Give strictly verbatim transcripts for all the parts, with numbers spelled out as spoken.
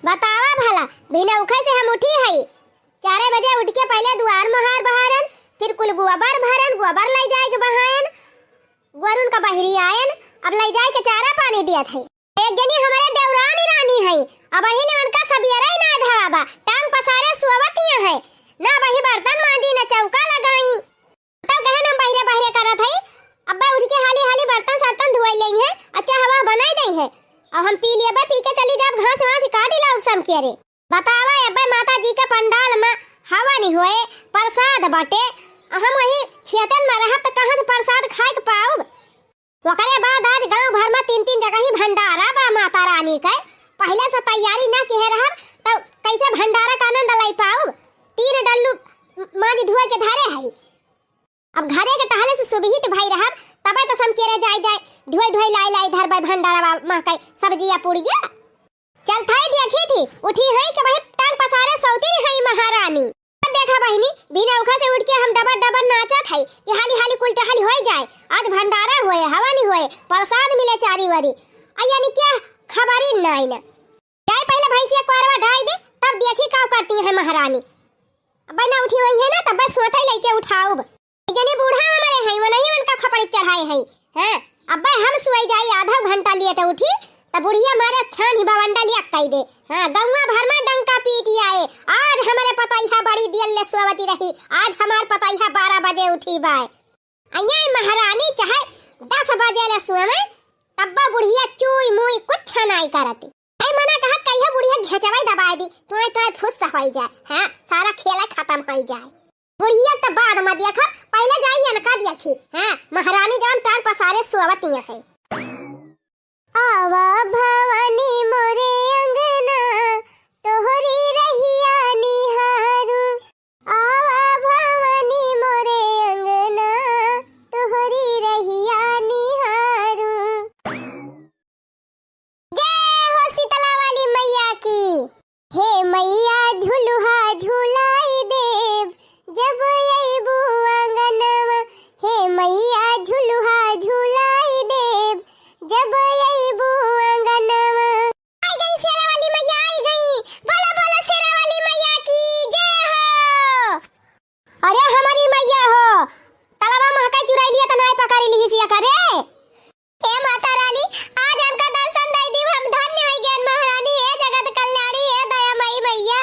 बतावा भला, बिना उखे से हम उठी हई। चारे बजे उठ के पहिले दुआर मोहार बहारन, फिर कुल गोबर भरन, गोबर लइ जाए के बहायन, गोरुन का बहरी आयन, अब लइ जाए के चारा पानी दियत है। एक जनी हमरे देवरानी रानी है, अबहीं ले उनका सबेरा ही नाहीं भवा बा, टांग पसारे सोवतिया है, ना अबहीं बर्तन मांजी, ना चौका लगाई। तब गहन हम बहरे बहरे करत हई, अब्बे उठ के हाली हाली बर्तन सर्तन धुआई लेई है, अच्छा हवा बनाई देई है, अब हम पी लिए, अब्बे पी के चली जाब, घास वास काटी लाउब समकेरे। बतावा, अब्बे माता जी के पंडाल में हवन होए, प्रसाद बटे, हम वही खेतन में रहब त कहाँ से प्रसाद खाए के पाउब? ओकरे बाद आज गांव भर में तीन तीन जगह ही भंडारा बा माता रानी के। पहिले से तैयारी ना किहे रहब, त कैसे भंडारा का आनंद लई पाउब? तीन डल्लू मांज धुए के धरे हई। अब घरे के टहले से सुबहित भई रहब, तबे त समकेरे जाई जाए, ढोई ढोई लाई लाई धरबे भंडारा बा माँ के सब्जिया पुड़िया। चल थाई देखी थी, उठी है कि वही टांग पसारे सोती है महारानी। अब देखा बहिनी, बिना उखा से उठ के हम डबर डबर नाचत है कि हाली हाली कुल टहल होई जाए। आज भंडारा होए, हवन होए, प्रसाद मिले चारी वरी। आ यानी क्या खबर ही नाई ना। जाए पहिले भैंसिया कोरवा ढाई दे, तब देखी का करती है महारानी। अब ना उठी हुई है ना, तब बस सोटे लेके उठाउब। जनी बूढ़ा हमारे हैं, वो नहीं उनका खपड़ी चढ़ाए हैं। हाँ, अब्बे हम सोई जाई, आधा घंटा लेट उठी, त बुढ़िया मारे छान ही बवंडा लिया कई दे। हाँ, गौवा भर में डंका पीट आए, आज हमारे पतैया बड़ी देर ले सोवती रही, आज हमार पतैया बारह बजे उठी बाय। अइया महारानी चाहे दस बजे ले सोवे, तब्बा बुढ़िया चुई मुई कुछ नाई करती। ऐ मना कहा कहिया बुढ़िया घेचवाई दबाई दी, टोए टोए फुस होई जाए। हाँ, सारा खेला खत्म होई जाए। बुढ़िया त बाद में देखब, पहिले जाई इनका देखी। हाँ, महारानी जवन टांग पसारे सोवतिया है। आवा भवानी मोरे अंगना, तोहरी रहिया निहारू। आवा भवानी मोरे अंगना, तोहरी रहिया निहारू। जय हो शीतला वाली मैया की। हे मैया झुलुहा झुलाई देब, जब अइबू आंगनवा। हे मैया झुलुहा झुलाई देब, जब अइबू आंगनवा। आई गई शेरा वाली मैया, आई गई। बोलो, बोलो शेरा वाली मैया की जय हो। अरे हमारी मैया हो, तलवा महका चुराई लिया त नाय पकड़ी लिहिस या करे। हे माता रानी, आज हमका दर्शन दे दी, हम धन्य हो गए महारानी, हे जगत कल्याणी, हे दयामयी मैया।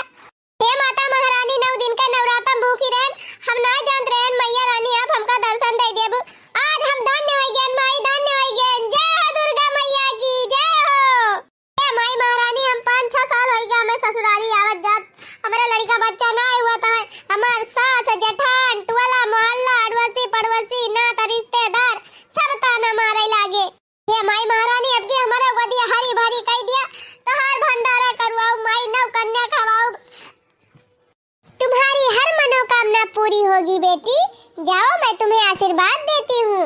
हे माता महारानी, नौ दिन के नवरातन भूखी रहन, हम ना जानत रहन मैया रानी, आप हमका दर्शन दे देबू। आज हम धन्य हो गए माई, धन्य हो गए। जय हो दुर्गा मैया की, जय हो। ए माई महारानी, हम पाँच छह साल होई गए हमें ससुरारी आवत जात, हमारा लड़का बच्चा ना हुआ था। हमार सास, जेठान, टोला, मोहल्ला, अड़ोसी, पड़ोसी, नात, रिश्तेदार सब ताना मारे लागे। हे माई महारानी, अब की हमारा गोदिया हरी भरी कई दिया, तोहार भंडारा करवाओ माई, नौ कन्या खवाओ। तुम्हारी हर मनोकामना पूरी होगी बेटी, जाओ मैं तुम्हें आशीर्वाद देती हूँ।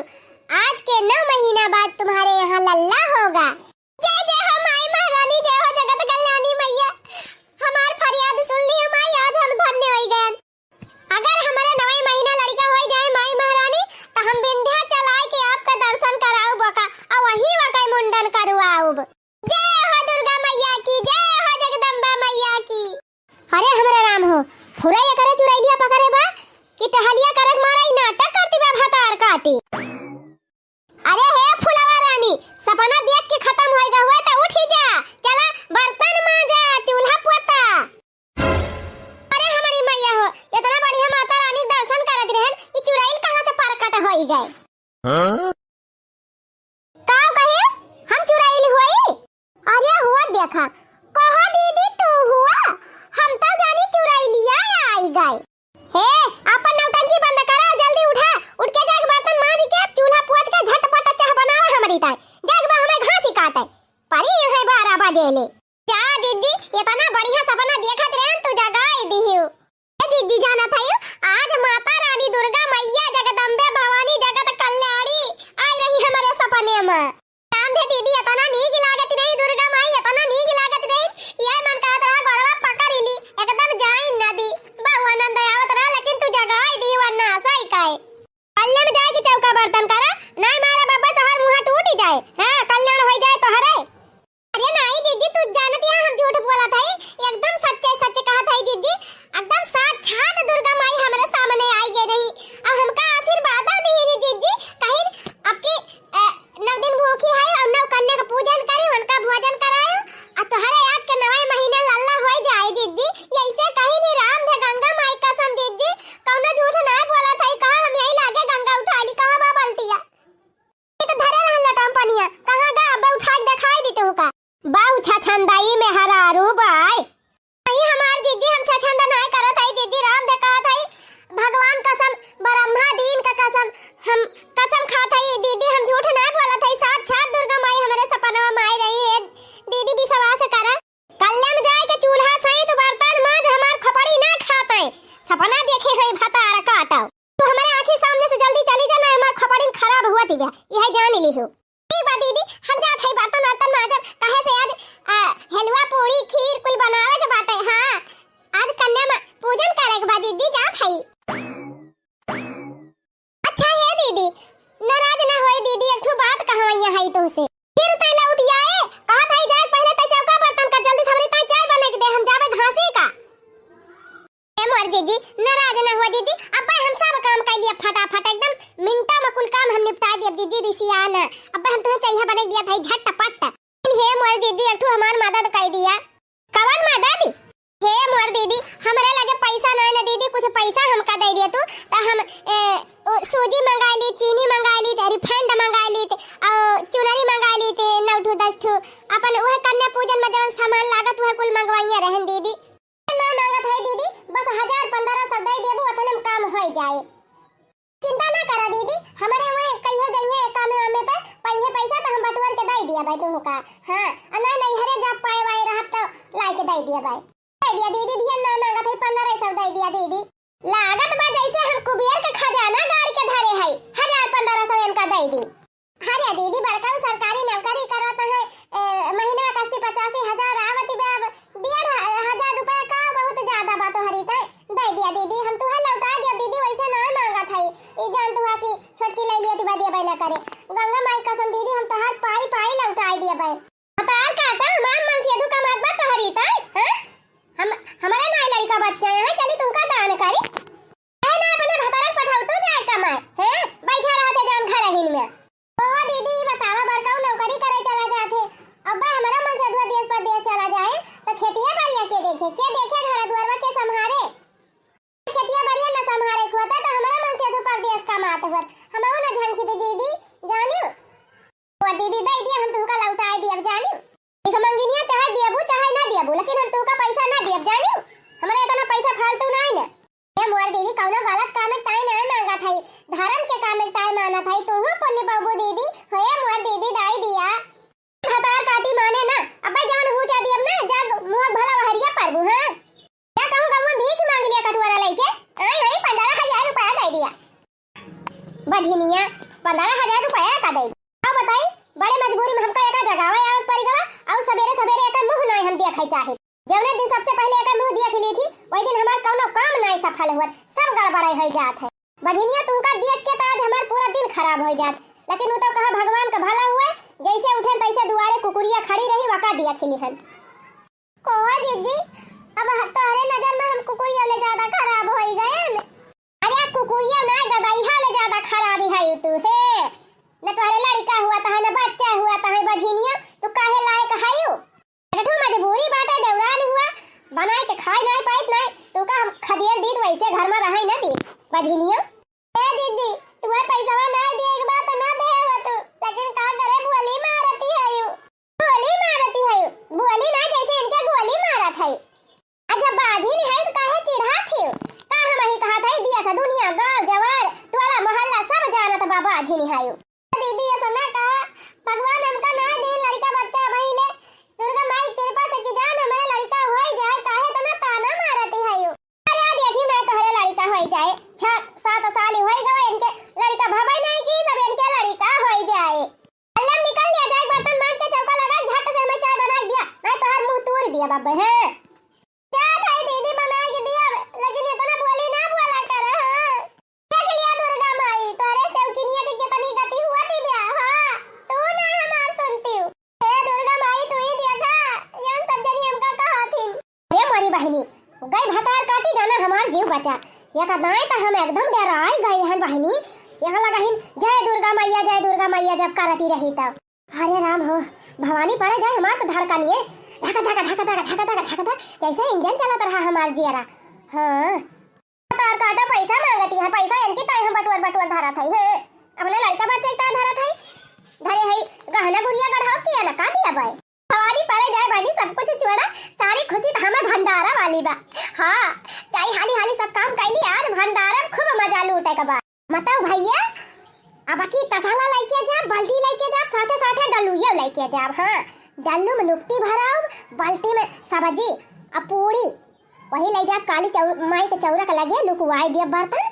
आज के नौ महीना बाद तुम्हारे यहाँ लल्ला होगा। जय जय हो माई महारानी, जय हो जगत कल्याणी मैया, हमार फरियाद सुन ली माई, आज हम धन्य होई गए। अगर हमारे नवे महीना लड़का होई जाए माई महारानी, तो हम विंध्याचल आए के आपका दर्शन कराऊ बका, और वहीं वका मुंडन करवाऊब। जय हो दुर्गा मैया की, जय हो जगदम्बा मैया की। अरे हमरा राम हो, फुरा ये करे चुरैलिया पकड़े बा कि टहलिया करे मारा ई नाटक करती बा भतार काटी। अरे हे फुलवा रानी, सपना देख के खत्म होई गवा त उठी जा, चला बर्तन मांजा, चूल्हा पोता। अरे हमारी मैया हो, इतना बढ़िया माता रानी के दर्शन करत रहन, ई चुरैल कहाँ से प्रकट होई गए? हाँ? का कहे? हम चुरैल होई? अरे हुआ देखा, कहा दीदी तू हुआ? हम तो जानी चुरैलिया आई गए। हे, अपन नौटंकी बंद करा, जल्दी उठा, उठ के जाके बर्तन मांज के चूल्हा पोत के झटपट चाह बनावा हमरी ताई। जाके बा हमें घास ही काटे। परी है बारह बजे ले। जा जिज्जी, इतना बढ़िया सपना देखत रहन, तू जगाई दिहियो। ए जिज्जी, जानत हयू, आज माता रानी दुर्गा मैया, जगदम्बे भवानी, जगत कल्याणी आई रही हमारे सपने में। रामधे दीदी, इतना नीक लागत रही दुर्गा माई, इतना नीक लागत रही, ये मन कहत रहा गोड़वा पकड़ ली, एकदम जाई नदी। बहु आनंद आवत रहा, लेकिन तू जगाई दी वरना असई काए। कल्याण जाए के चौका बर्तन करा, नाई मारा बाबा तोहर मुंह टूट जाए। हाँ, कल्याण होई जाए तोहरे। अरे नाई जिज्जी, तू जानत है हम झूठ बोलत हई। कसम, हम कसम खात हई दीदी, हम झूठ ना बोलत हई, साक्षात दुर्गा माई हमरे सपनवा में आई रही है दीदी, विश्वास करा। कल्ला में जाए के चूल्हा सहित बर्तन माज, हमार खोपड़ी ना खात है, सपना देखे है भतार काटो। तू हमरे आँखी सामने से जल्दी चली जा, ना हमार खोपड़ी खराब हुआ दिव्या, यह जान ली हो। ठीक बा दीदी, हम जात हई बर्तन वर्तन माजब, काहे से आज, आ, हलवा पूड़ी खीर कुल बनावे के बाटे। हाँ, आज कन्या मा-, पूजन करे के बा दीदी, जात हई। अच्छा हे दीदी, नाराज ना होई दीदी, एक ठो बात कहवैया हई तुमसे। फिर तै लौट आए, कहत हई जाए पहले तै चौका बर्तन कर, जल्दी से हमरी तै चाय बना के दे, हम जाबे घासी का। ए मोर जीजी, नाराज ना हुआ जीजी, अब्बे हम सब काम कर लिया फटाफट, एकदम मिनटा में कुल काम हम निपटा दिया जीजी, रिसिया ना। अब्बे हम तुहे चाहिए बना दिया था झटपट। हे मोर जीजी, एक ठो हमार मदद कर दिया। कवन मदद? हे मोर दीदी, हमरे लगे पैसा ना है ना दीदी, कुछ पैसा हमका दे दिया तू, तो हम, ए, ओ, सूजी मंगा ली, चीनी मंगा ली, रिफाइंड मंगा ली, और चुनरी मंगा ली, नौ ठो दस ठो, अपन वह कन्या पूजन में जवन सामान लागत वह कुल मंगवाइया रहन दीदी। ना मांगत है दीदी, बस हजार पन्द्रह सौ दे देबू, उतने में काम हो जाए। चिंता ना करा दीदी, हमरे वहीं कहियो जइहे कामे वामे पे, पइहे पैसा तो हम बटुअर के दे दिया भाई तुहू का। हाँ, और ना नैहरे जब पाए वाए रहब तो लाई के दे दिया भाई। दे दिया दीदी, ढेर ना मांगत है, पन्द्रह सौ दे दिया दीदी। लागत बा जैसे हम कुबेर के खजाना गाड़ के धरे है, हजार पन्द्रह सौ इनका दे दी। अरे दीदी, बड़का उ सरकारी नौकरी करत है, ए, महीना का अस्सी पचासी हजार आवत बा, अब डेढ़ ह-, हजार रुपया का बहुत ज्यादा बा तोहरी तय। दे दिया दीदी, हम तुहे लौटा दिया दीदी, वैसे ना मांगत है। ई जान तुहा कि छोटकी ले लिया बा, दिया ना करे। गंगा माई कसम दीदी, हम तोहार पाई पाई लौटा दिया बा। भतार काटा, हमार मन से दू कमात बा तोहरी तय, हैं? हम, हमारे नाई लड़का बच्चा है, चली तुमका दान करी। काहे ना अपने भतारक पठाऊ तू जाए कमाए, हैं? बैठा रहत है जौन घर अहिन में। ओहो दीदी, ई बतावा, बड़काऊ नौकरी करे चला जात है, अब्बा हमारा मन से दुआ देश परदेश चला जाए, तो खेतिया बाड़िया के देखे, के देखे घर दुआरवा के संभारे? खेतिया बाड़िया न संभारे के होता, तो हमारा मन से दू परदेश कमात होत, हमहू न झंखी दे दीदी, जानियो। ओ दीदी, दे दिया, हम तुहका लौटाए दियब, जानियो। एक मंगिनिया चाहे दियबू, चाहे ना दियबू, लेकिन हम तुहका पैसा ना दियब, जानियो। हमरा इतना पैसा फालतू ना है ना। ए मोर दीदी, कौनो गलत काम में ताई ना मांगत है, धर्म के काम में ताई मानत है, तुहू पुण्य पाबू दीदी। हो ए मोर दीदी, दे दिया। भतार काटी माने ना, अब्बे जवन हुचा दियब ना, जब मुँह भला वहरिया परबू, हाँ? क्या कहूँ, कहूँ भीख मांग लिया कटोरा लेके, आई, आई, पन्द्रह हजार रुपया दे दिया। बझिनिया, पन्द्रह हजार रुपया का दे। अब बताई, बड़े मजबूरी में हमका एका जगावे आवत पड़ गवा, और सबेरे सबेरे एका मुँह नाई हम देखै चाहे। जौने दिन सबसे पहले एका मुँह देख ली थी, वही दिन हमार कौनो काम नाई सफल हुआ, सब गड़बड़ाई हो जात है। बझिनिया, तुमका देख के तो आज हमार पूरा दिन खराब हो जात, लेकिन उ तो कहा भगवान का भला हुए, जैसे उठे तैसे दुआरे कुकुरिया खड़ी रही, वका देख ली हम। कोहो जीजी, अब ह-, तोहरे नजर में हम कुकुरिया ले ज्यादा खराब होई गएन। अरे कुकुरिया ना गदइहा ले ज्यादा खराब है तू, हे। न तोहरे लड़का हुआ तहा, न बच्चा हुआ तहा, बझिनिया, तू काहे लायक हयू? एक ठो मजबूरी बाटे, देवरान हुआ, बनाए के खाए नाई पाइत नाई, तू का हम खदियन दीत वैसे घर में रहे न दीत, बझिनिया। ए दीदी, तुहे पैसवा ना दिए के बात ना दे हो तू, लेकिन का करे, बोली मारती है यू। बोली मारती है, बोली ना, जैसे इनके गोली मारत है। अच्छा, बाझिन है तो काहे चिढ़ात है? का हम ही कहा था, दिया सा दुनिया, गांव जवार, टोला मोहल्ला सब जानत बा बाझिन है। दीदी, ऐसा ना कहा, भगवान हमका ना दे लड़का बच्चा भइले। दुर्गा माई कृपा से कि जान हमारे लड़का होई जाए, काहे तना ताना मारती है यू। अरे देखी ना, तोहरे लड़का होई जाए, छह सात साल होई गवा इनके, लड़का भवे नहीं की, तब इनके लड़का होई जाए। अल्लाह निकल लिया जाए, बर्तन मांज के चौका लगा, झट से हमें चाय बना दिया, नहीं तो हर मुंह तोड़ दिया बाबे हैं। क्या था दीदी, बना के दिया, लेकिन इतना बोली ना बोला कर, हाँ। देख लिया दुर्गा माई, तोरे सेवकिनिया के कितनी गति हुआ थी ब्या, हाँ, तू ना हमार सुनती हूँ। हे दुर्गा माई, तू ही देखा, यन सब जनी हमका कहा थी। अरे मोरी बहिनी, गई भतार काटी जाना हमार जीव बचा। एक दाएं तो हम एकदम डराई गई हन बहिनी, यहाँ लगा हिन, "जय दुर्गा मैया, जय दुर्गा मैया" जब करती रही तब। अरे राम हो, भवानी परे जाए हमार तो धड़कनिए धक धक धक धक धक धक धक धक धक, जैसे इंजन चलत रहा हमार जियरा। हाँ। भतार काटा पैसा मांगती है, पैसा इनकी ताई हम बटुअर बटुअर धरत है, हैं? अपने लड़का बच्चे के ताई धरत है, धरे है, गहना गुड़िया गढ़ाओ किया ना का दिया बाय। भवानी परे जाए बानी सब कुछ छोड़ा, सारी खुशी तो हमें भंडारा वाली बा। हाँ, चाहे हाली हाली सब काम कैली, आज भंडारा में खूब मजा लूटे के बा। बताओ भैया, अब की तसला लइके जाब, बाल्टी लइके जाब, साथे साथे डल्लुइयो लइके जाब। हाँ, डल्लू में नुकती भराउब, बाल्टी में सब्जी, आ पूड़ी, वही लइ जाब काली चौर-, माई के चौरा के लगे लुकवाइ दियब बर्तन,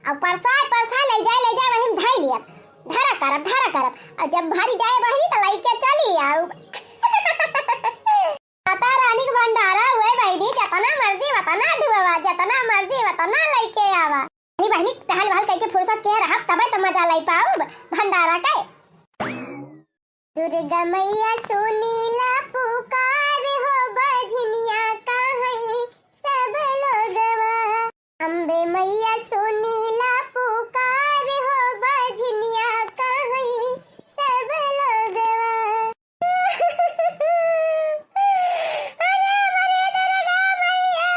अउ परसाए परसाए लइ जाए, लइ जाए, वही में धइ लियब, धरा करब, धरा करब, अउ जब भरि जाए बहिनी त लइके चली आउब। माता रानी के भंडारा हुए बहिनी, जतना मर्जी वतना ढुआवा, जतना मर्जी वतना लइके आवा। अरे बहिनी, टहल वहल कइके फुर्सत के रहब, तबे त मजा लइ पाउब भंडारा के। दुर्गा मैया सुनीला पुकार हो, बझनिया कहई सब लोगवा। अम्बे मैया सुनीला पुकार हो, बझनिया कहई सब लोगवा। अरे मोरे दुर्गा मैया।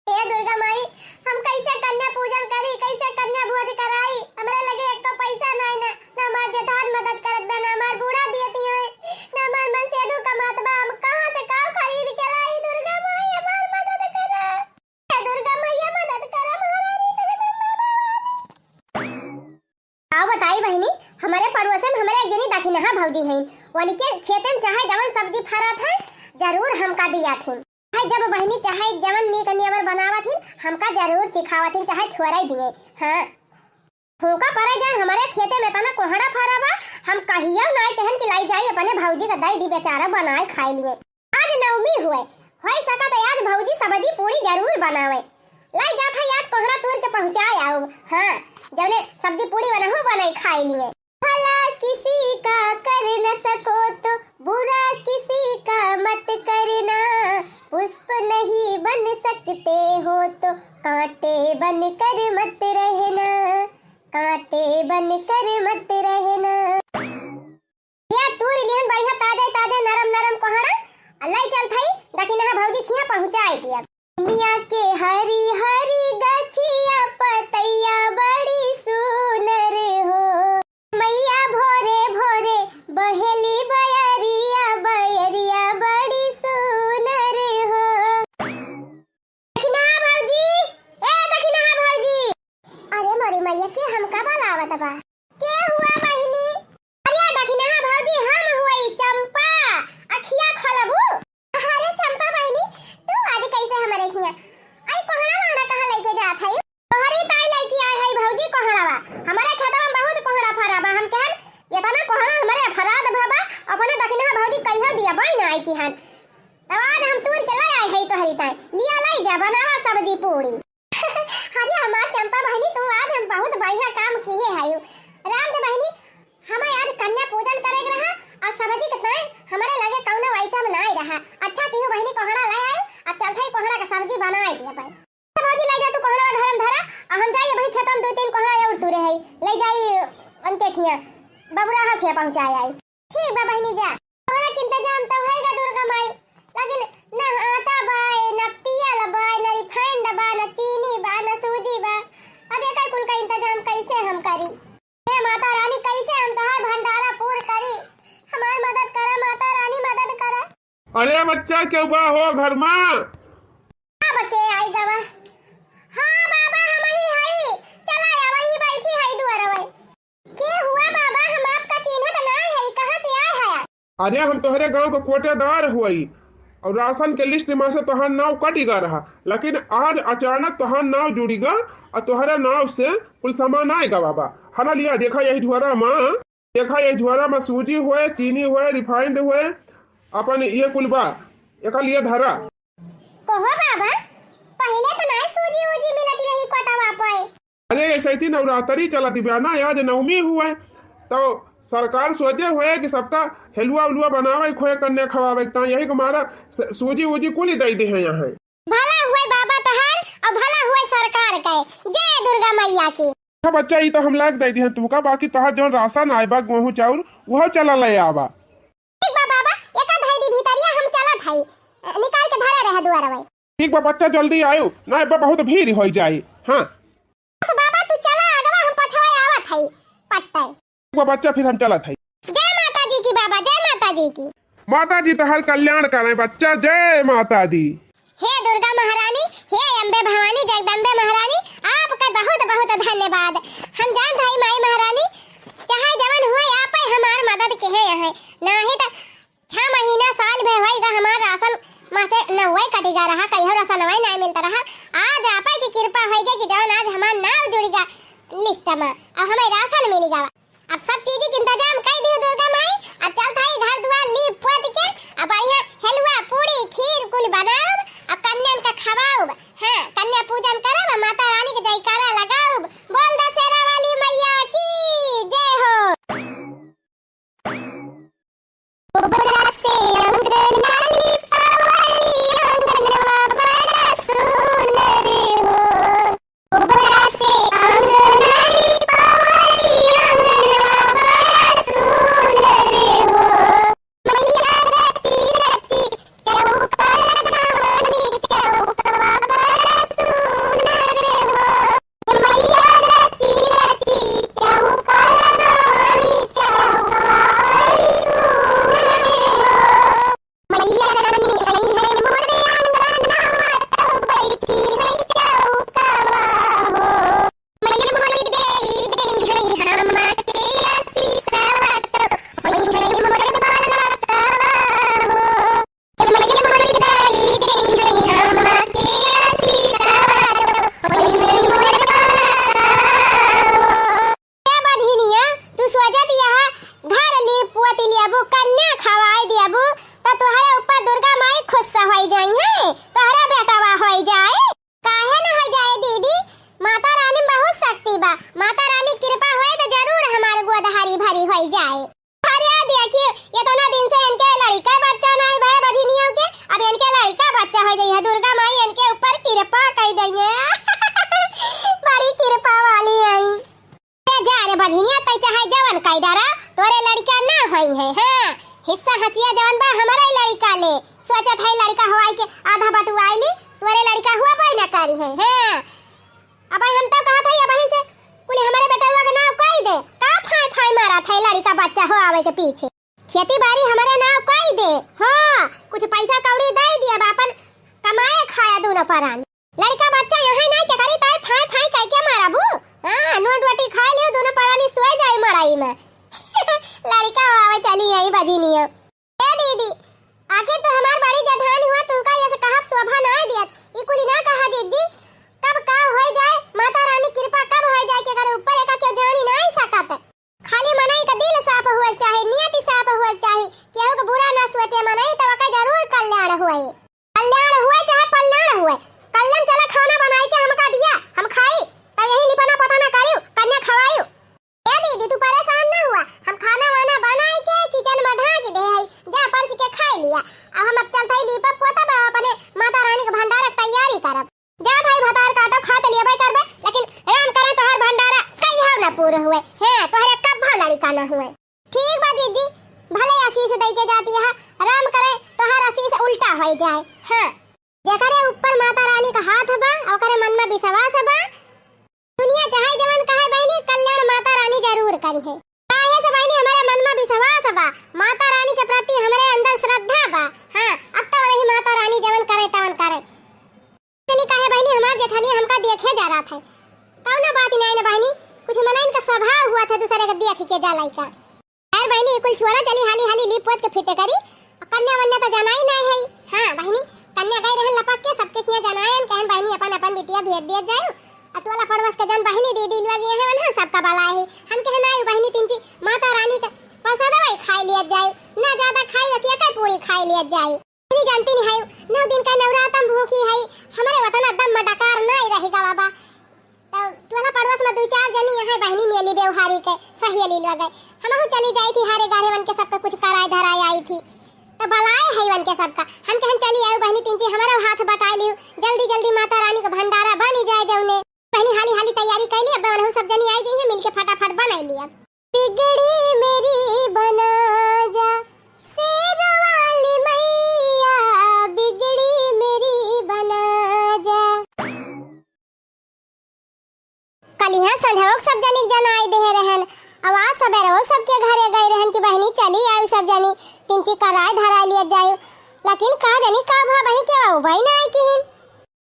हे दुर्गा माई, हम कैसे कन्या पूजन करी, कैसे कन्या भोज कराई? हमरे लगे एक तो पैसा नाई ना, ना हमार जेठान मदद करत बा, ना हमार बूढ़ा दियत है, ना हमार मनसेधू कमात बा। हम कहाँ से का खरीद के लाई? दुर्गा माई, हमार मदद करा। हे दुर्गा मैया, मदद करा, महारानी जगदम्बा भवानी। का बताई बहिनी, हमरे पड़ोसे में हमरे एक जनी दखिनहा भौजी हईन। उनके खेते में चाहे जवन सब्जी फरत है, जरूर हमका दियाथिन। चाहे जब बहिनी चाहे जवन नीक नियमर बनावत हिन, हमका जरूर चिखावत हिन, चाहे थोड़े दिए। हाँ, फूका परे जाए, हमरे खेते में तना कोहड़ा फरा बा, हम कहियो नाई कहन कि लाई जाई अपने भौजी का दई दी, बेचारा बनाए खाए लिए। आज नवमी हुए, होई सकत है आज भौजी सब्जी पूड़ी जरूर बनावे। लाई जात है आज कोहड़ा तूर के पहुँचाए आउब। हाँ, जौने सब्जी पूड़ी बनहु बनाई खाए लिए। भला किसी का कर न सको तो बुरा किसी का मत करना, पुष्प नहीं बन सकते हो तो कांटे बनकर मत रहना, कांटे बनकर मत रहना। या तूर लिहन बढ़िया ताजे ताजे नरम नरम कोहड़ा, आ लाई चलत हई दखिनहा भौजी खिया पहुँचाए दिया। दुनिया के हरी हरी गछिया पतैया बड़ी सुनर हो। मैया भोरे भोरे बहेली बयरिया, बयरिया बड़ी सुनर हो। दखिनहा भौजी, ए दखिनहा भौजी। अरे मोरी मैया, के हमका बुलावत बा? के हुआ बहिनी? अरे दखिनहा भौजी, हम हुई चंपा, अखिया खोलबू? अरे चंपा बहिनी, तू आज कैसे हमरे हियां? आई कोहड़ा वोहड़ा कहाँ लेके जात है? तोहरी ताई लेके आए है भौजी कोहड़ावा। हमारे खेतवा में बहुत कोहड़ा फरा बा। हम कहन, "एतना कोहड़ा हमरे फराद भवा, अपने दखिनहा भौजी कहियो दिया बाई ना आई किहन।" तब आज हम तूर के ले आए है तोहरी ताई। लिया लाई जा, बनावा सब्जी पूड़ी। अरे हमार चंपा बहिनी, तू आज हम बहुत बढ़िया काम किहे है। राम दे बहिनी, हमें आज कन्या पूजन करे के रहा और सब्जी के ताई हमारे लगे कौनो item नाई रहा। अच्छा किहू बहिनी, कोहड़ा ले आए, अब चलते ही कोहड़ा का सब्जी बनाए दिया पाए। तो भौजी, ले जा तू कोहड़ा घर में धरा, आ हम जाई भाई खेतन दो तीन कोहड़ा और तूरे है, ले जाई उनके खिया, बबुरा हा खिया पहुँचाए आई। ठीक बा बहिनी जा, कोहड़ा के इंतजाम तो होएगा दुर्गा माई, लेकिन ना आटा बा, ना तेल बा, ना refined बा, ना चीनी बा, ना सूजी बा। अब एकर कुल का इंतजाम कैसे हम करी? हे माता रानी, कैसे हम तोहार भंडारा पूर करी? हमार मदद करा माता रानी, मदद करा। अरे बच्चा, केहू बा हो घर मा? अब के आई गवा? हाँ बाबा, हम ही हई। चला आवा, ही बैठी हई दुआरवे। के हुआ बाबा, हम आपका चिन्हत ना हई, कहाँ से आए हया? अरे हम तोहरे गांव के कोटेदार हुई और राशन के list में से तोहार नाव कट गया रहा, लेकिन आज अचानक तोहार नाव जुड़ी गा और तोहरे नाव से कुल सामान आए गवा बा। हला लिया देखा यही झोरा मा। देखा, ये झोरा में सूजी हुए, चीनी हुए, refined हुए, अपन ये कुल बा, एका लिए धरा। कहो बाबा, पहिले तो नाय सूजी वूजी मिलत रही कोटवा पे। अरे, ऐसे ही नवरात्रि चलत बा ना, आज नवमी हुए, तो सरकार सोचे हुए कि सबका हेलुआ उलुआ बनावे, खोए कन्या खवावे, तो यही के मारा स-, सूजी वूजी कुल ही दे दे हैं यहाँ। भला हुए बाबा तोहार और भला हुए सरकार के। जय दुर्गा मैया की। हाँ बच्चा, ई तो हम लाग दे दिहन तुमका, बाकी तोहार जौन राशन आए बा, गेहूं चाउर, उहो चला ले आवा। ठीक बा बाबा, एका धई दी भीतरिया, हम चलत हई, निकाल के धरे रहे दुआरवे। ठीक बा बच्चा, जल्दी आयो, ना एबा बहुत भीड़ हो जाई। हाँ। बस बाबा, तू चला आगवा, हम पछवा आवत हई पट्टे। बा बच्चा, फिर हम चलत हई। जय माता जी की बाबा, जय माता जी की। माता जी तोहर कल्याण करें बच्चा, जय माता दी। हे दुर्गा महारानी, हे अम्बे भवानी, जगदम्बे महारानी, आपका बहुत बहुत धन्यवाद। हम जानत हई माई महारानी, चाहे जवन हुए, आपे हमार मदद किहे हैं, नाही त छह महीना साल भर होइगा हमार राशन मासे नउवे कटिगा रहा, कहियो राशनवे नाहीं मिलत रहा। आज आपे की कृपा होइगा कि जवन आज हमार नाव जुड़िगा list मा, अब हमें राशन मिलिगा। अब सब चीज के इंतजाम कइ दिहु दुर्गा माई। अब चलत हई घर दुआर लीप पोत के, अब बढ़िया हलवा, पूड़ी, खीर कुल बनाउब, अब कन्यन का खवाउब। हाँ, कन्या पूजन करब, अब माता रानी के जयकारा लगाउब। बोल दशहरा वाली मैया की जय हो। गोबरा से अंगना लिपावली, अंगनवा बड़ा सुनर हो। गोबरा से अंगना लिपावली, अंगनवा बड़ा सुनर हो। मैया रची रची चौका लगावली, चौकवा बड़ा सुनर हो। मैया रची रची चौका लगावली, चौकवा बड़ी सुनर हो। मैया रानी आई है मोरे आंगनवा, तो बैठी है चौकवा हो। मैया मोरी देई गई है हमके आशीषवा, तो होई है मोरे बालकवा हो। मैया मोरी देई गई है हमके आशीषवा, तो होई है मोरे बालकवा हो। ए बझिनिया, तू सोचत यह घर लीप पोत लेबू, कन्या खवाई देबू, त तोहरे ऊपर दुर्गा माई खुश होइ जाई है, तोहरे बेटवा होइ जाए। काहे न होइ जाए दीदी, माता रानी में बहुत शक्ति बा, माता रानी कृपा होए त जरूर हमार गोद हरी भरी होइ जाए। अरे देखियो, इतना दिन से इनके लड़िका बच्चा नाहीं भए बझिनियों के, अब इनके लड़िका बच्चा होइ जाई है, दुर्गा माई इनके ऊपर कृपा कइ दइहे। बड़ी कृपा वाली आई। ए जा रे बझिनिया, तै चाहे जवन कइ डारा, तोरे लड़िका ना होई है। हाँ, हिस्सा हसिया जवन बा हमरे लड़िका ले। सोचत है लड़िका होई के आधा बटुआई ली, तोरे लड़िका हुआ पाई ना करी है। हाँ, अब हम तो कहत है, अब से कुल हमरे बेटवा के नाव कइ दे। का फाय फाय मारत है लड़िका बच्चा हो आवे के पीछे? खेती बारी हमरे नाव कइ दे। हाँ, कुछ पैसा कौड़ी दइ दिया, अब आपन कमाए खाया दोनों परानी। लड़िका बच्चा यहाँ नाहीं के करी, ताई फाय फाय कइ के मारबू। हाँ, नून रोटी खाइ लियो, दोनों परानी सोए जाई मड़ई में। लड़िका आवे चली आई बझिनिया। ए दीदी, आखिर तू हमार बड़ी जेठानी हुआ, तुमका ये से कहब शोभा नाहीं दियत। ई कुली ना कहा जिज्जी, कब का होइ जाए, माता रानी कृपा कब होइ जाए, केकर ऊपर एका केहू जानी नाहीं सकत। खाली मनई का दिल साफ हुए के चाही, नियति साफ हुए के चाही, केहू के बुरा ना सोचे मनई, तब ओकर जरूर कल्याण हुए। कल्याण हुए चाहे पल्याण हुए, कल्याण चला खाना बनाई के हमका दिया, हम खाई, त यही लिपना पोताना करियो, कन्या खवाइयो। ए दीदी, तू परेशान ना हुआ, हम खाना वाना बनाई के किचन में ढाँक दे हई, जा परस के खाई लिया। अब हम अब चलत हई लीपब पोतब, अपने माता रानी के भंडारा के तैयारी करब। जात हई भतार काटब, खा त लेबे करबे, लेकिन राम करे तोहार भंडारा कहियो ना पूरा हुए। हाँ, तोहरे कब्बो लड़िका ना हुए। ठीक बा जीजी, भले आशीष दई के जाती है, राम करे तोहार आशीष उल्टा होई जाए। हाँ, जेकरे ऊपर माता रानी का हाथ बा, ओकरे मन में विश्वास बा, दुनिया चाहे जवन कहे बहिनी, कल्याण माता रानी जरूर करी है। काहे से बहिनी, हमरे मन में विश्वास बा, माता रानी के प्रति हमरे अंदर श्रद्धा बा। हाँ, अब तो वही माता रानी जवन करे तवन करे। तनी काहे बहिनी, हमार जेठनिया हमका देखे जा रहत है। कौनो बात नाहीं न बहिनी, कुछ मनइन का स्वभाव हुआ था दूसरे के देख के जा लइका। खैर बहिनी, ई कुल छोड़ा, चली हाली हाली लीप पोत के फिटे करी। कन्या वन्या तो जाना ही नाहीं है। हाँ बहिनी, कन्या गई रहन लपक के, सबके खिया जनायन, कहन बहिनी अपन अपन बिटिया भेज दिया जायो। आ टोला पड़ोस के जन बहिनी दीदी लोग ये है वन्हा सबका बलाए है। हम कहे नाहीं बहिनी, तिनची माता रानी का प्रसादवा ही खाई लिया जाए, ना ज्यादा खाई, कि एक पूरी खाई लिया जाए। नहीं जानती नहीं है, नौ दिन का नवरातम भूखी है, हमरे वतन दम में डकार नाहीं रहेगा बाबा। तो टोला पड़ोस में दुइ चार जनी यहाँ बहिनी मेली व्यवहारी के सहेली लोग है, हमहू चली जाई थी, हारे गारे वन के सबका कुछ कराए धराए आई थी। तो बलाए है वन के सबका, हम कहन चली आयो बहिनी, तिनची हमारा हाथ बटाए लियो, जल्दी जल्दी माता रानी का भंडारा बनी जाए जौने। बहिनी हाली हाली तैयारी कैली, अब वनहू सब जनी आई जइहे, मिलके फटाफट बनाई ली अब। बिगड़ी मेरी बना जा, शेर वाली मैया, बिगड़ी मेरी बना जा। अब आज सबेरे वो सबके घरे गए रहन कि बहिनी चली आयु सब जनी, तिनची कराय धराय लियत जायु। लेकिन का जनी का भा बहिनी के वो भाई ना आई किहिन।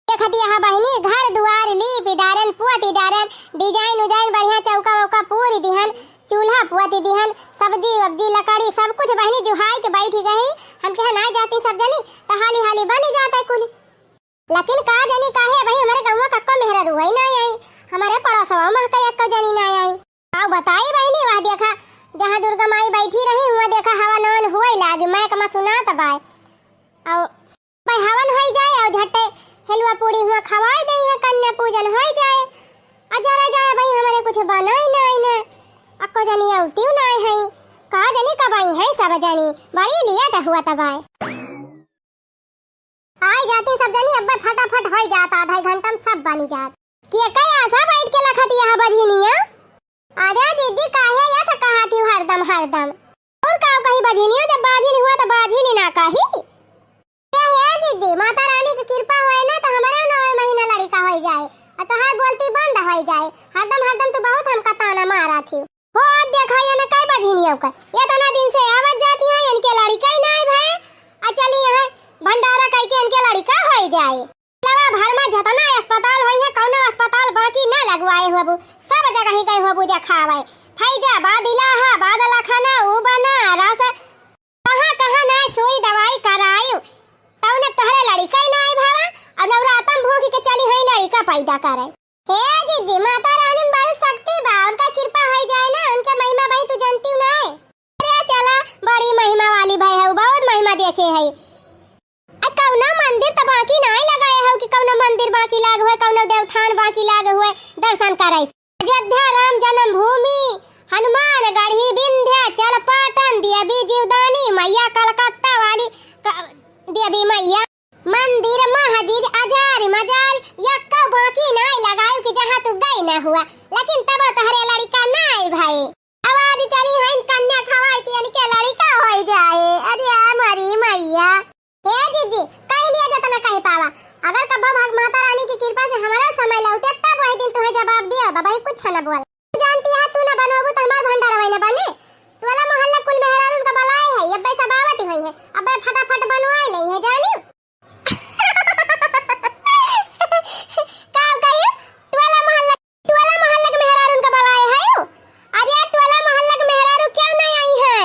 देखत यहाँ बहिनी घर दुआर लीपी डारन, पुअती डारन, design उजाइन बढ़िया चौका वौका पूरी दिहन, चूल्हा पुअती दिहन, सब्जी वब्जी लकड़ी सब कुछ बहिनी जुहाई के बैठी गई। हम कहे ना जाती सब जनी तो हाली हाली बनी जाता है कुल। लेकिन का जनी काहे भाई हमारे गौवा कक्को मेहरारू वही ना आई, हमारे पड़ोसवा में कई एक्को जनी ना आई। आओ बताई बहिनी, वह देखा जहाँ दुर्गा माई बैठी रही हुआ देखा हवन हवन हुए लागी, मैं कमा सुनात बाय। आओ भाई हवन होई जाए और झट्टे हेलुआ पूड़ी हुआ खवाई दे है, कन्या पूजन होई जाए। आ जरा जाए भाई हमारे कुछ बनाई ना आई ना, अक्को जनी औती ना आई है, का जनी कब आई है सब जनी, बड़ी लेट हुआ तब आए। आई जाती सब जनी, अब्बे फटाफट होई जात, आधा घंटा में सब बनी जात। कि एकै आशा बैठ के लखत यहाँ बझिनिया। अरे जीजी काहे या तो कहा थी हरदम हरदम। और का कही बझिनिया, जब बाझिन हुआ तो बाझिन ही ना कही। ए हे जीजी, माता रानी की कृपा होए ना तो हमारे नवे महीना लड़िका होई जाए और तोहार बोलती बंद होई जाए। हरदम हरदम तू बहुत हमका ताना मारा थी। हो, देखा ये न कई बझिनियों का, इतना दिन से आवत जाती हैं, इनके लड़िका ही ना आए भाई। आ चली यहाँ भंडारा कई के इनके लड़िका होई जाए। लवा भर में जतना अस्पताल होई है, कौनो अस्पताल बाकी ना लगवाए होबू, सब जगह ही गए होबू देखावे। फैजाबाद, इलाहाबाद, लखनऊ, बनारस, कहाँ कहाँ ना सुई दवाई करायु, तौने तोहरे लड़िका ही ना आई भावा। अब नवरातम भूख के चली हुई लड़िका पैदा करे। हे जीजी, माता रानी में बड़ी शक्ति बा, उनका कृपा होई जाए ना, उनके महिमा भाई तू जानती हूँ ना है। अरे चला, बड़ी महिमा वाली भाई है, बहुत महिमा देखे है। आ कौनो मंदिर त बाकी नाय लगाए हो कि कौनो मंदिर बाकी लाग हुए, कौनो देवथान बाकी लाग हुए, दर्शन करे। अयोध्या राम जन्मभूमि, हनुमानगढ़ी, विंध्याचल, पाटन, देवी जीवदानी मैया, कलकत्ता वाली क-, देवी मैया, मंदिर, मस्जिद, अजारी मजार, यक्का बाकी नाय लगाए कि जहाँ तू गई ना हुआ, लेकिन तब तोहरे लड़िका नाय भाई। आवाज चली हइन कन्या खवाई कि इनके लड़िका होई जाए। अरे आ मरी मैया। हे जीजी, कह लिया जतना कह पावा। अगर कब्बो भग माता रानी की कृपा से हमारा समय लौटे, तब वही दिन तुम्हें जवाब दिया, बाबा ही कुछ न बोल। तू जानती है, तू न बनोबू तो हमार भंडारा वही न बने। टोला मोहल्ला कुल मेहरारून का बलाए है, ये पैसा बावती हुई है, अब फटाफट बनवाए ले है, जानी। का कही? टोला मोहल्ला, टोला मोहल्ला के मेहरारून का बलाए है यू? अरे टोला मोहल्ला के मेहरारू क्यों नहीं आई है?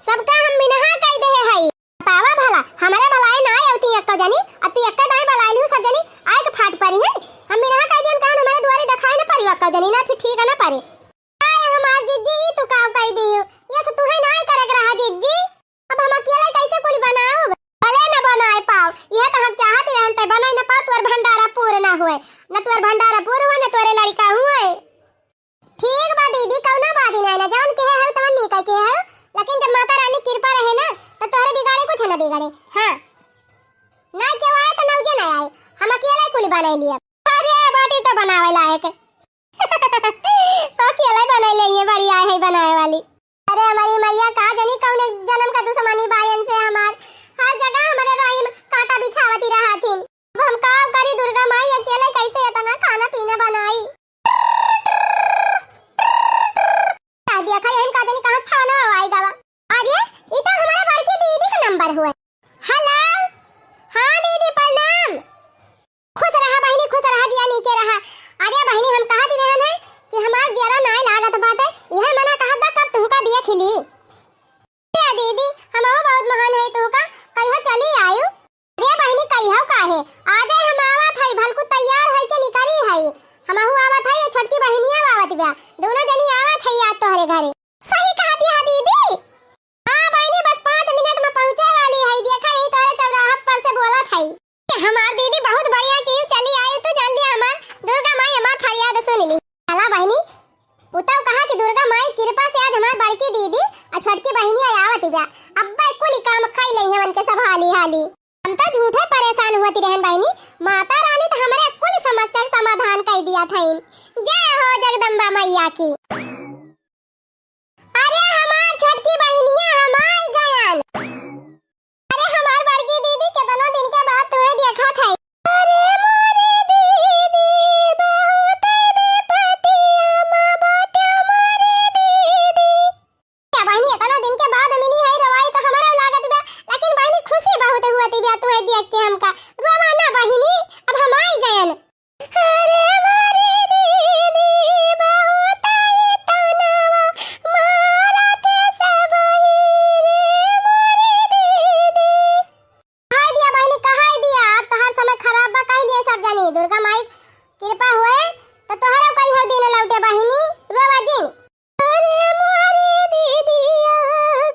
सबका हम मिनहा कह दे है। बतावा भला, हमारे भलाए ना आए होती एक्को जनी, अब तू एक्का दाई बलाए लियो सब जनी, आए के फाट परी है। हम मिनहा कह दियन कहन हमारे दुआरे दिखाए ना परी एक्को जनी, ना फिर ठीक है ना परी। आए हमार जिज्जी, ई तू का कह दी हो? ये से तू है ना करे के रहा जिज्जी। अब हम अकेले कैसे कुल बनाओ? भले न बनाए पाओ, यह तो हम चाहत रहन ते बनाए न पाओ, तोर भंडारा पूर न हुए, न तोर भंडारा पूर हुए, न तोरे लड़िका हुए। ठीक बा दीदी, कौनो बात ही नहीं ना, जवन कहे हो तवन नहीं कह के हो, लेकिन जब माता रानी कृपा रहे ना, तो तोहरे बिगाड़े कुछ न बिगाड़े। हाँ, ना क्यों आए तो नौजे ना आए, हम अकेले कुल बनाए लिए। अरे बाटी तो बनावे लायक। अकेले बनाए ले, ये बड़ी आए है बनाए वाली। अरे हमारी मैया, का जनी कौन जन्म का दुश्मनी बायन से हमार, हर जगह हमारे राई में कांटा बिछावती रहा थीन। अब हम का करी दुर्गा माई, अकेले कैसे इतना खाना पीना बनाई? आ देखा, यही का जनी कहाँ थाना आई गवा। अरे, ई तो हमारे बड़की दीदी का नंबर हुआ। हेलो, हाँ दीदी प्रणाम। खुश रहा बहिनी, खुश रहा, जिया नीके रहा। अरे बहिनी, हम कहा दी रहन है कि हमार जियरा नाय लागत बाटे, यह मना कहत बा कब तुमका दिया खिली। ए दीदी, हमहू बहुत महान है तुहका, कहियो चली आयु। अरे बहिनी, कहियो काहे? आ जाए, हम आवत हई, भलकू तैयार होई के निकली हई। हमहू आवत हई, ये छोटकी बहिनिया आवत बा। दोनों जनी आवत हई आज तोहरे घरे। सही कहत हया दीदी। हाँ बहिनी, बस पाँच मिनट में पहुँचे वाली हई। देखा, यही तोहरे चौराहा पर से बोलत हई। हमार दीदी बहुत बढ़िया की चली आई, तू जान लिया हमार दुर्गा माई हमार फरियाद सुन ली। चला बहिनी, उताऊ कहा कि दुर्गा माई कृपा से आज हमार बड़की दीदी और छोटकी बहिनी आई आवत बा। अब्बे कुल काम खाई ले हवन के सब हाली हाली। हम तो झूठे परेशान हुआ रहन बहिनी, माता रानी तो हमारे कुल समस्या के समाधान कर दिया था। जय हो जगदम्बा मैया की। अरे हमार छोटकी बहिनिया, हम आई गयन। अरे हमार बड़की दीदी, केतना दिन के बाद तुम्हें देखा था। अरे मोरी दीदी, बहुत विपतिया मा बाटे मोरी दीदी। तू है देख के हमका। रोवा ना बहिनी, अब हम आई गयन। अरे मोरी दीदी, बहुत ही तनवा मारत सबही रे मोरी दीदी। कहाई दिया बहिनी, कहाई दिया, अब तोहार समय खराब बा, कह लिए सब जानी। दुर्गा माई कृपा होए तो तोहरो कहियो दिन लौटे बहिनी, रोवा जिन। अरे मोरी दीदिया,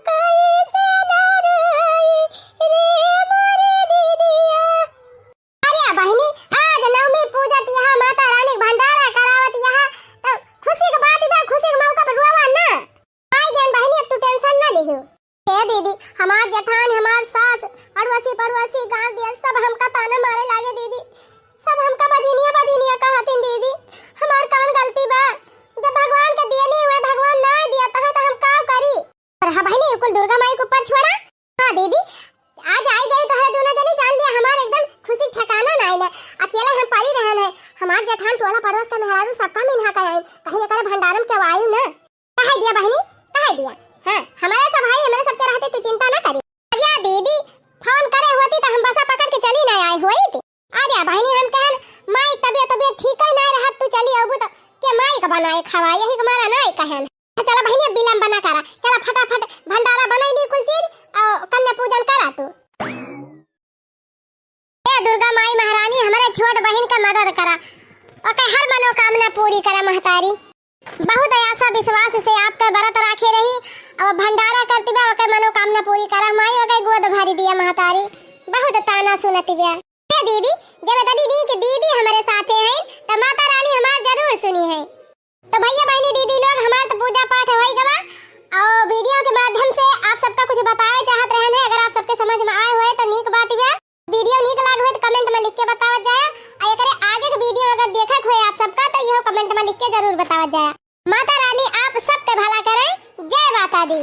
कैसे ना रोई रे मोरी दीदिया। अरे बहिनी, आज नवमी पूजत यहाँ, माता रानी के भंडारा करावत यहाँ, तो खुशी के बात बा, खुशी के मौका पर रोवा ना। आई गयन बहिनी, अब तू tension ना लिहू। ए दीदी, हमार जेठान, हमार सास, अड़ोसी पड़ोसी, गाँव दिया, सब हमका ताना मारे लागे दीदी। सब हमका बझिनिया, बझिनिया कहतिन दीदी। हमार कवन गलती बा? जब भगवान के दिए नहीं हुए, भगवान ना दिया तहे तो हम का करी? पर हाँ बहिनी, कुल दुर्गा माई के ऊपर छोड़ा। हाँ दीदी, आज आई गई तोहरे दोनों जने, जान लिया हमार एकदम खुशी ठिकाना ना आइने। अकेला हम परी रहन है, हमार जेठान टोला पड़ोस के मेहरारू सबका मिन्हा का आइन, कहीं ना करे भंडारम के आई ना। कहे दिया बहिनी, कहे दिया। हाँ, हमारे सब भाई, हमारे सबके रहते तू चिंता ना करी। अरे दीदी, फोन करे होती तो हम बसा पकड़ के चली ना आए होई थी। अरे बहिनी, हम कहन माई तबियत, तबियत ठीक ही ना रहत, तू चली अबू तो के माई का बनाए खावा, यही के मारा ना कहन। चला बहिनी, अब विलम्ब ना करा, चला फटाफट भंडारा बनाई ली कुल चीज और कन्या पूजन करा तू। ए दुर्गा माई महारानी, हमरे छोट बहिन का मदद करा, ओके हर मनोकामना पूरी करा महतारी। बहुत आशा विश्वास से आपके व्रत राखे रही और भंडारा करती बा, ओके मनोकामना पूरी करा माई, ओके गोद भरी दिया महतारी, बहुत ताना सुनती बा। ए दीदी, जब इतनी नीक दीदी हमरे साथे हैं, तो माता रानी हमार जरूर सुनी है। तो भैया बहिनी दीदी लोग, हमार तो पूजा पाठ होई गवा और वीडियो के माध्यम से आप सबका कुछ बतावे चाहत रहन है। अगर आप सबके समझ में आए हुए तो नीक बात बा, वीडियो नीक लाग हुए तो कमेंट में लिख के बतावत जाया। और एकरे आगे के वीडियो अगर देखक हुए आप सबका तो यह कमेंट में लिख के जरूर बतावत जाया। माता रानी आप सबके भला करे। जय माता दी।